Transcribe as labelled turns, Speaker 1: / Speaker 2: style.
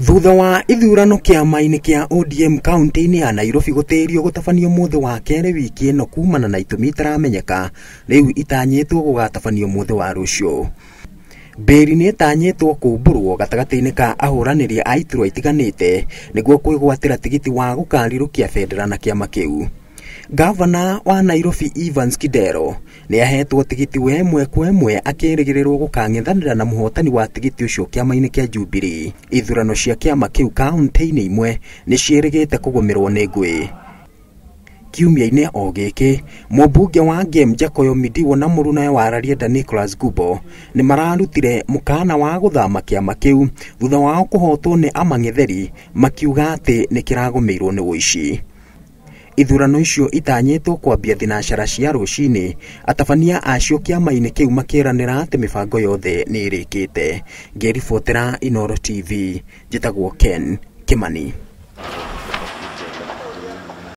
Speaker 1: Thutha wa ithurano kĩama-inĩ kĩa ODM kaunti-inĩ ya Nairobi gũtĩrio gũtabanio mũthĩ wa kerĩ wiki ĩno kumana na itũmi itaramenyeka, rĩu itanyĩtwo gũgatabanio mũthĩ wa rũciũ. Mbĩri nĩ ĩtanyĩtwo kũmbũrwo gatagatĩ-inĩ ka ahũranĩri a iturwa itiganĩte nĩguo kwĩgwatĩra tigiti wa gũkarirũkia bendera na kĩama kĩu. Gavana wa Nairobi Evans Kidero nĩ ahetwo tigiti wa ĩmwe kwa ĩmwe akĩrĩgĩrĩrwo gũkang'ethanĩra na mũhotani wa tigiti ũcio kĩama-inĩ kĩa Jubilee. Ithurano cia kĩama kĩu kaunti-inĩ imwe nĩ ciĩrĩgĩte kũgũmĩrwo nĩ ngũĩ. Kiumia-inĩ o gĩkĩ, mũmbunge wa Gem Jakoyo Midiwo na mũrunawe wa Rarieda Nicholas Gubo nĩ mararutire mũkana wa gũthama kĩama kĩu thutha wao kũhotwo nĩ amang'etheri makiuga atĩ nĩ kĩragũmĩirwo nĩ ũici. Ithurano icio itanyĩtwo kwambia thinacara cia rũcinĩ, atabania acio kĩama-inĩ kĩu makĩranĩra atĩ mĩbango yothe nĩ ĩrĩkĩte. Ngĩribotera Inooro TV, njĩtagwo Ken Kimani.